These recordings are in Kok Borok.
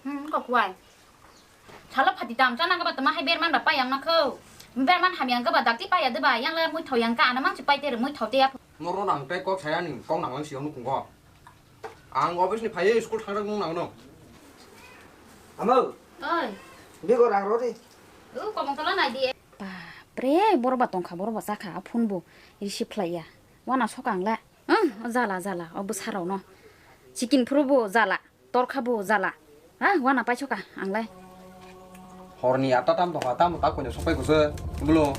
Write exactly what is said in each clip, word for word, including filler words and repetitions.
Hmm, kok wai. Salo phati dam chana kaba tama hai berman ba payang na kho. Berman hamyang kaba dakti paya de ba, yang la mui thau yang ka ana mang chi pai tere mui thau te ya. Noro nang tei kok saya ni kok nang lang si ang nukung kho. Ang office ni phai school thang nung nang no. Amo, oi, bigo rang rodi. U komong tola nai di. Ba, pre, boro ba tongkha, boro ba chakha, a phone bo receive khlai ya. Wana sokang le. Hmm, jala, jala, o bwsarokno. Chicken phuru bo jala, torkha bo jala. Ha, wana paisoka, ang le. Horni atta tam tongkha, tam tak koino sopai kusu. Bulo,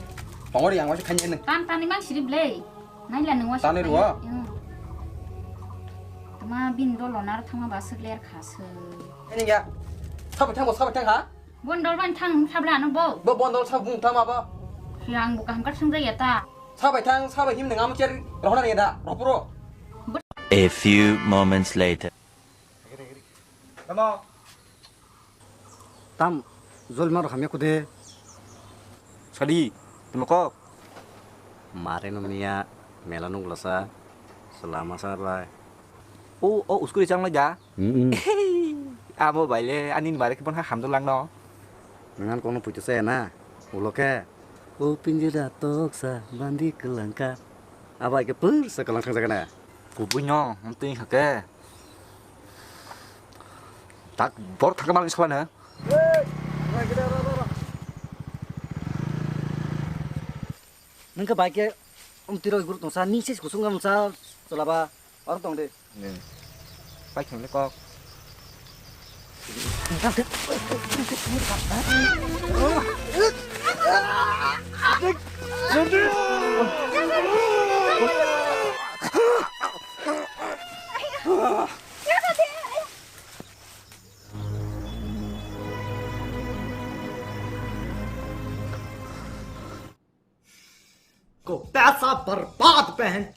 tongori ang wasi khanya ne. Tan tani mang sirip le. Nai la nung wasi. Tani ruwa. Hmm. Tama bin dolo nar thangma ba sik ler kha se. Ini ya. Sabai thang bo, sabai thang ha? Bon dol ban thang sabla no bo. Bo bon dol sab bung thang ma bo. Siang bo kaham kar sung ya ta. Sabai thang, sabai him nang am cher rohna ya da, rohpuro. A few moments later. Tamo. Tam, jol mar hamya kude. Sadi, tamo kok. Mare no mia, mela nung lasa, selama sa bai. O, o, uskuri chang lai da. Mm-mm. Abo bai le, ani ni bare khe bon ha hamdol lang no. Nang an kono puito saya na, ulo khe. O pinjira toksa bandi kelangka. Abo ai khe pur sa kelang thang jaga na. Kubui no, mtui ha khe. Tak bor thang mal iskhla na. Nang khe bai khe, um, tiro guru tongsa, ni sis kusung ang sa, cholaba, oro tong de. Pai khang le kok. को पैसा बर्बाद बहन